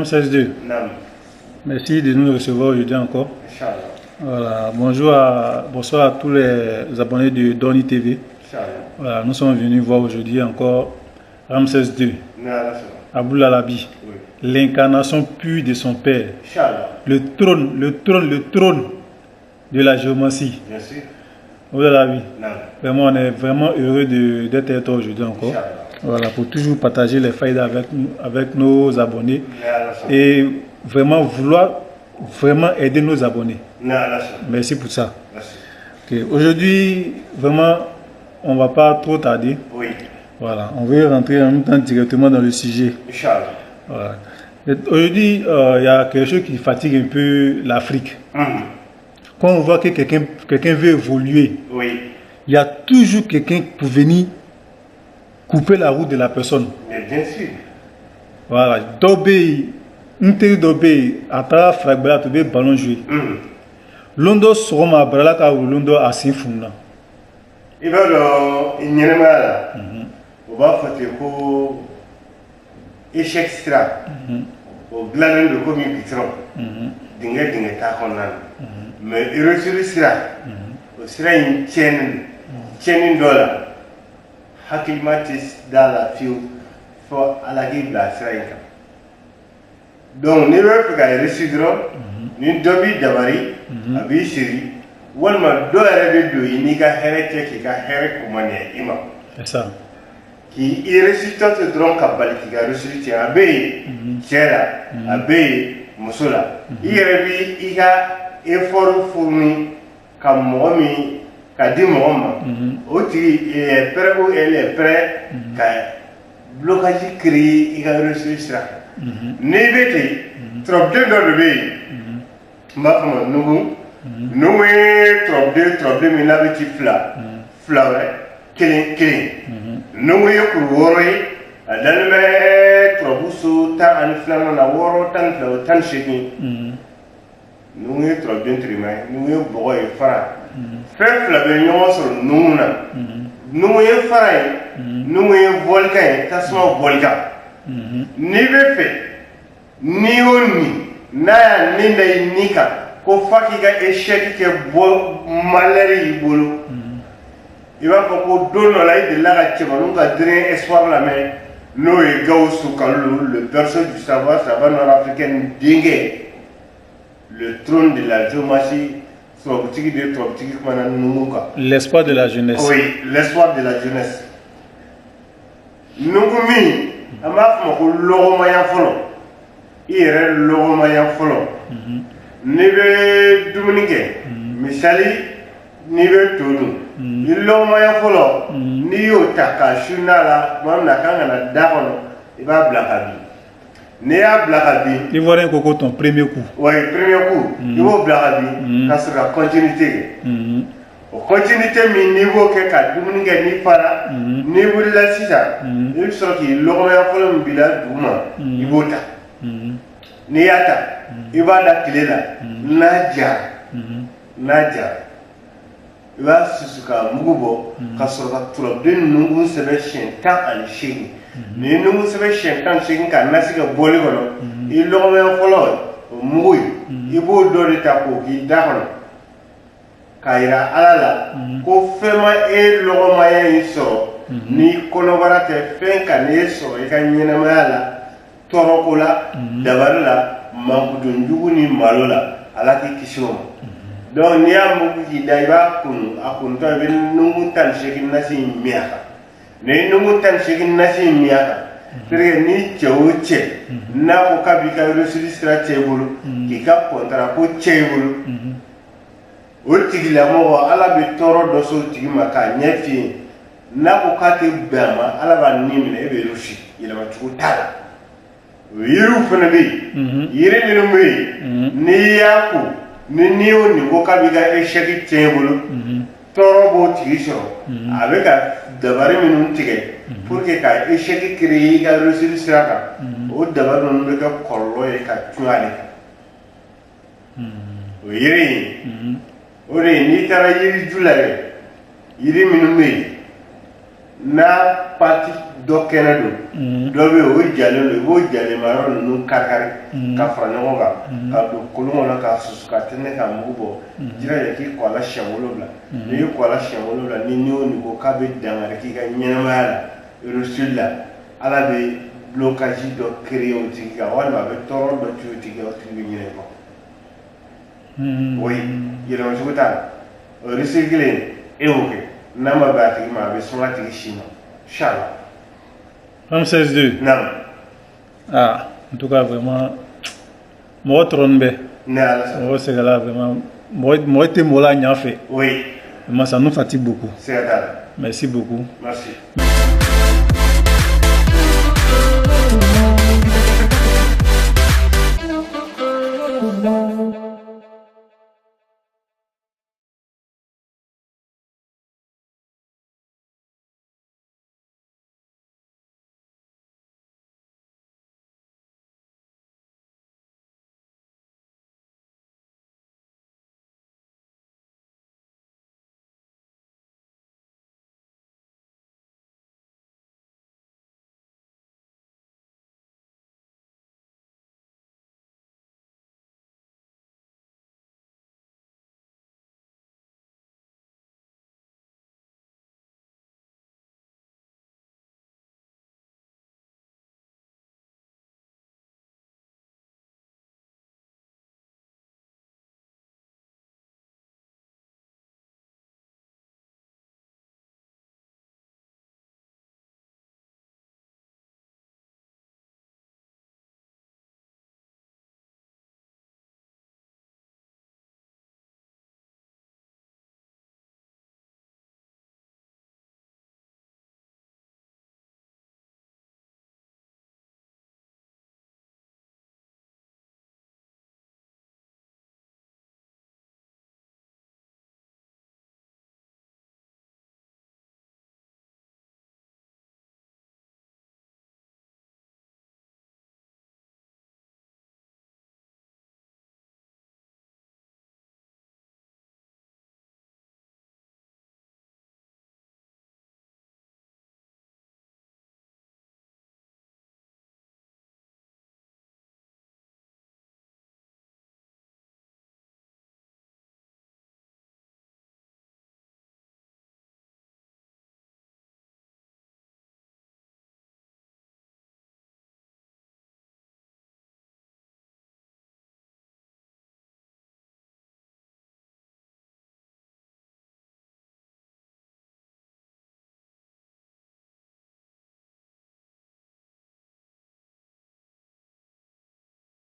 16-2. Merci de nous recevoir aujourd'hui encore. Voilà, bonjour bonsoir à tous les abonnés de Doni TV. Voilà, nous sommes venus voir aujourd'hui encore Ramsès II, Abou Lalabi, l'incarnation pure de son père, le trône, le trône, le trône de la géomancie. Bien sûr. Abou Lalabi. Vraiment, on est vraiment heureux d'être avec toi aujourd'hui encore. Voilà, pour toujours partager les failles avec nos abonnés et vraiment vouloir vraiment aider nos abonnés. Merci pour ça. Merci. Aujourd'hui, vraiment, on ne va pas trop tarder. Oui. Voilà, on veut rentrer en même temps directement dans le sujet. Inch'Allah. Voilà. Aujourd'hui, il y a quelque chose qui fatigue un peu l'Afrique. Quand on voit que quelqu'un veut évoluer, oui, il y a toujours quelqu'un pour venir couper la route de la personne. Mais bien sûr. Voilà. Dɔw, n teri dɔ bɛ yen, a taara faragbɛla tun bɛ ballon jouer. Lon dɔ sɔgɔma, a barala ka wulu, dɔ a sen fununa. I b'a dɔn, ɲɛnɛmaya la, o b'a fɔ ten ko échec sira o dilannen don komi goudron, dingɛ dingɛ t'a kɔnɔna na, mais réussite sira, o sira in tiɲɛnen don. Tiɲɛni dɔ la, hakilima tɛ da la fiyewu fɔ Ala k'i bila sira in kan. Donc n'i bɛ fɛ ka réussir dɔrɔn, ni dɔ b'i dabari, a b'i siri, walima dɔ yɛrɛ bɛ don i n'i ka hɛrɛ cɛ k'i ka hɛrɛ komaniya i ma. C'est ça. K'i i réussitɔ to dɔrɔn ka bali k'i ka réussite tiɲɛ. A bɛ yen cɛ la, a bɛ yen muso la. I yɛrɛ b'i i ka effort fourni ka mɔgɔ min ka di mɔgɔ ma, o tigi il est prêt ou elle est prêt ka blocage créer i ka réussite sira kan. N'i bɛ ten, turabuden dɔ de bɛ yen, n b'a fɔ ma nugu. Nugu ye turabuden, turabuden min n'a bɛ ci fila fila wɛrɛ kelen kelen. Nugu ye kuru 6 ye, a dalen bɛ turabu so 12nan na, 6, 12, o 18. Nugu ye turabuden tirima ye, nugu ye bɔgɔ ye, fara. Fɛn fila bɛ ɲɔgɔn sɔrɔ nugu na: nugu ye fara ye, nugu ye volcan ye, tasuma volcan. N'i bɛ fɛ, n'i y'o nin, n'a y'a nin da i ni kan ko f'a k'i ka échec kɛ bɔ malheur y'i bolo, i b'a fɔ ko don dɔ la i delila ka cɛmaninw ka dernier espoir lamɛn, n'o ye Gawusu Kalilu, le berceau du savoir, savant nord-africain denkɛ, le trône de la géomancie, turabutigi de turabutigi kumana nugu kan. L'espoir de la jeunesse. Oui, l'espoir de la jeunesse. Nugu min an b'a fɔ ma ko lɔgɔmaya fɔlɔ, i yɛrɛ lɔgɔmaya fɔlɔ. N'i bɛ dumuni kɛ, misali, n'i bɛ to dun, i lɔgɔmaya fɔlɔ, n'i y'o ta k'a su n'a la tuma min na a kan ka na da kɔnɔ, i b'a bila ka bin. N'i y'a bila ka bin, Ivoirien ko ko ton premier coup. Oui, premier coup, i b'o bila ka bin ka sɔrɔ ka continuité kɛ. O continuité min n'i b'o kɛ ka dumuni kɛ, n'i fara, n'i wulila sisan, i bɛ sɔrɔ k'i lɔgɔmaya fɔlɔ min bila duguma, i b'o ta. N'i y'a ta, i b'a da tile la, n'a jara, n'a jara, i b'a susu k'a mugu bɔ, ka sɔrɔ ka turabuden nungun sɛbɛn siɲɛ 18. N'i ye nungun sɛbɛn siɲɛ 18 k'a nasi kɛ bɔli kɔnɔ, i lɔgɔmaya fɔlɔ o mugu in, i b'o dɔ de ta k'o k'i da kɔnɔ k'a yira Ala la ko fɛn ma e lɔgɔmaya in sɔrɔ ni kɔnɔbara tɛ, fɛn ka n'e sɔrɔ i ka ɲɛnamaya la, tɔɔrɔko la, dabali la, mankutun ni malo la, Ala k'i kisi o ma. Donc n'i y'a mugu k'i da, i b'a kunu, a kunutɔ i bɛ nungun 18 nasi in min a kan. N'i ye nungun 18 nasi in min a kan, c'est-à-dire ni cɛ o cɛ n'a ko k'a b'i ka réussite sira cɛ i bolo, k'i ka contrat ko cɛ i bolo, o tigilamɔgɔ, Ala bɛ tɔɔrɔ dɔ se o tigi ma k'a ɲɛ f'i ye. N'a ko k'a tɛ bɛn a ma, Ala b'a ni minɛ, e bɛ réussir, yɛlɛmacogo t'a la. O yiriw fana bɛ yen, yiri minnu bɛ yen, n'i y'a ko ni n'i y'o nin ko k'a b'i ka échec tiɲɛ i bolo, tɔɔrɔ b'o tigi sɔrɔ. A bɛ ka dabari minnu tigɛ pour que ka échec créer i ka réussite sira kan, o dabari ninnu bɛ kɛ kɔlɔlɔ ye ka cun ale kan. O yiri in, o de ye n'i taara yiriju lajɛ, yiri minnu bɛ yen n'a partie Dɔ kɛnɛ don, dɔ bɛ yen o jalen don. I b'o jalenma yɔrɔ ninnu kari-kari ka fara ɲɔgɔn kan ka don kolon kɔnɔ k'a susu ka tɛntɛn k'a mugu bɔ. Jilaja k'i kɔ a la siɲɛ 7. N'i y'i kɔ a la siɲɛ 7, ni o ni ko k'a bɛ dankari k'i ka ɲɛnamaya la, réussite la, Ala bɛ blocage dɔ créer o tigi kan walima a bɛ tɔɔrɔ dɔ ci o tigi kan, o tigi bɛ ɲinɛ i kɔ. Oui, yɛlɛma cogo t'a la. O risque kelen, e y'o kɛ, n'a ma bɛn a tigi ma, a bɛ sɔn a tigi si ma, inchallah. Ramsès 2. Naam. Ah, en tout cas, vraiment, mɔgɔ tɔɔrɔnin bɛ. Ne Ala sɔnna. Mɔgɔ sɛgɛnla vraiment. Mɔgɔ tɛ mɔgɔ la ɲa fɛ. Oui. Vraiment, ça nous fatigue beaucoup. Siga t'a la. Merci beaucoup. Merci.